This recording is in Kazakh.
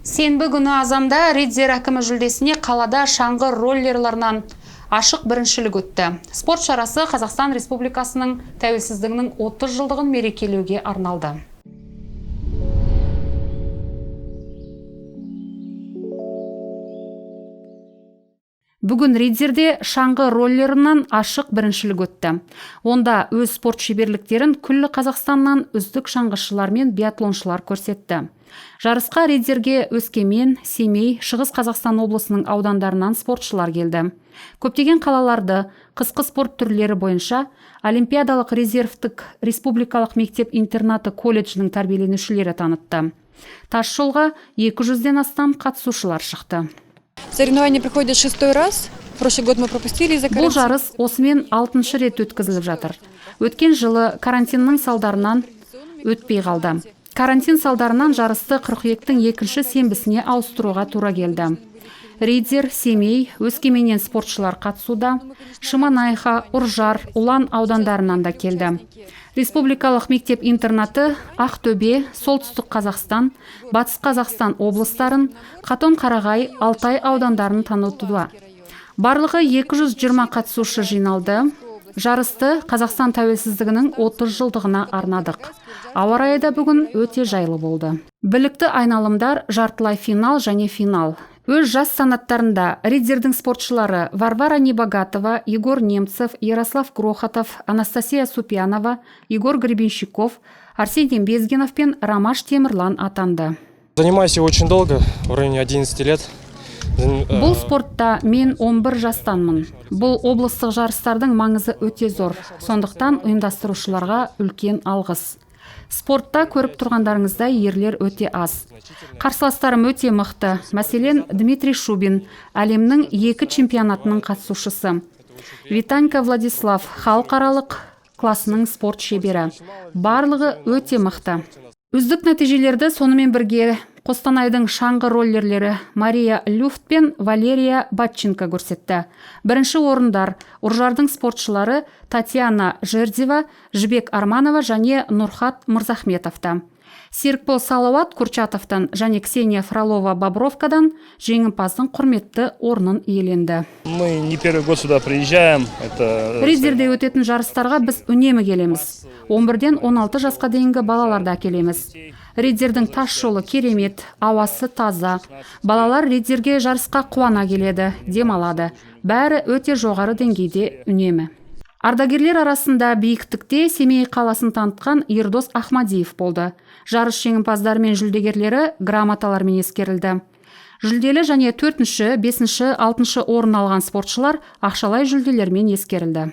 Сенбі күні азанда Риддер әкімі жүлдесіне қалада шаңғы роллерларынан ашық біріншілік өтті. Спорт шарасы Қазақстан Республикасының тәуелсіздігінің 30 жылдығын мерекелеуге арналды. Бүгін Риддерде шаңғы роллерынан ашық біріншілік өтті. Онда өз спорт шеберліктерін күллі Қазақстаннан үздік шаңғышылар мен биатлоншылар көрсетті. Жарысқа Риддерге Өскемен, Семей, Шығыс Қазақстан облысының аудандарынан спортшылар келді. Көптеген қалаларды қысқы спорт түрлері бойынша Олимпиадалық резервтік республикалық мектеп-интернаты колледжінің тәрбиеленушілері танытты. Тас жолға 200-ден астам қатысушылар шықты. Соревнования проходят шестой раз. Прошлый год мы пропустили из-за Бұл карантина. жарыс осымен алтыншы рет өткізіліп жатыр. Өткен жылы карантиннің салдарынан өтпей қалды. Карантин салдарынан жарысты қыркүйектің екінші сенбісіне ауыстыруға тура келді. Риддер, Семей, Өскеменнен спортшылар қатысуда. Шемонаиха, Үржар, Ұлан аудандарынан да келді. Республикалық мектеп-интернаты Ақтөбе, Солтүстік Қазақстан, Батыс Қазақстан облыстарын, Қатон-Қарағай, Алтай аудандарын танытуда. Барлығы 220 қатысушы жиналды. Жарысты Қазақстан тәуелсіздігінің 30 жылдығына арнадық. Ауа райы да бүгін өте жайлы болды. Білікті айналымдар, жартылай финал және финал. Өз жас санаттарында Риддердің спортшылары Варвара Небогатова, Егор Немцев, Ярослав Грохотов, Анастасия Супьянова, Егор Гребенщиков, Арсений Безгинов пен Рамаш Темірлан атанды. Занимаюсь я очень долго, в районе 11 лет. Бұл спортта мен 11 жастанмын. Бұл облыстық жарыстардың маңызы өте зор. Сондықтан ұйымдастырушыларға үлкен алғыс. Спортта көріп тұрғандарыңыздай, ерлер өте аз. Қарсыластарым өте мықты. Мәселен, Дмитрий Шубин әлемнің екі чемпионатының қатысушысы. Витанька Владислав халықаралық класының спорт шебері. Барлығы өте мықты. Үздік нәтижелерді сонымен бірге Қостанайдың шаңғы роллерлері Мария Люфт пен Валерия Батченко көрсетті. Бірінші орындар Үржардың спортшылары Татьяна Жердева, Жібек Арманова және Нұрхат Мырзахметовта. Серікбол Салауат Курчатовтан және Ксения Фролова Бобровкадан жеңімпаздың құрметті орнын иеленді. Мы не первый год сюда приезжаем. Это Риддерде өтетін жарыстарға біз үнемі келеміз. 11-ден 16 жасқа дейінгі балаларды әкелеміз. Риддердің тас жолы керемет, ауасы таза. Балалар Риддерге жарысқа қуана келеді, демалады. Бәрі өте жоғары деңгейде үнемі. Ардагерлер арасында биіктікте Семей қаласын танытқан Ердос Ахмадиев болды. Жарыс жеңімпаздары мен жүлдегерлері грамоталармен ескерілді. Жүлделі және төртінші, бесінші, алтыншы орын алған спортшылар ақшалай жүлделермен ескерілді.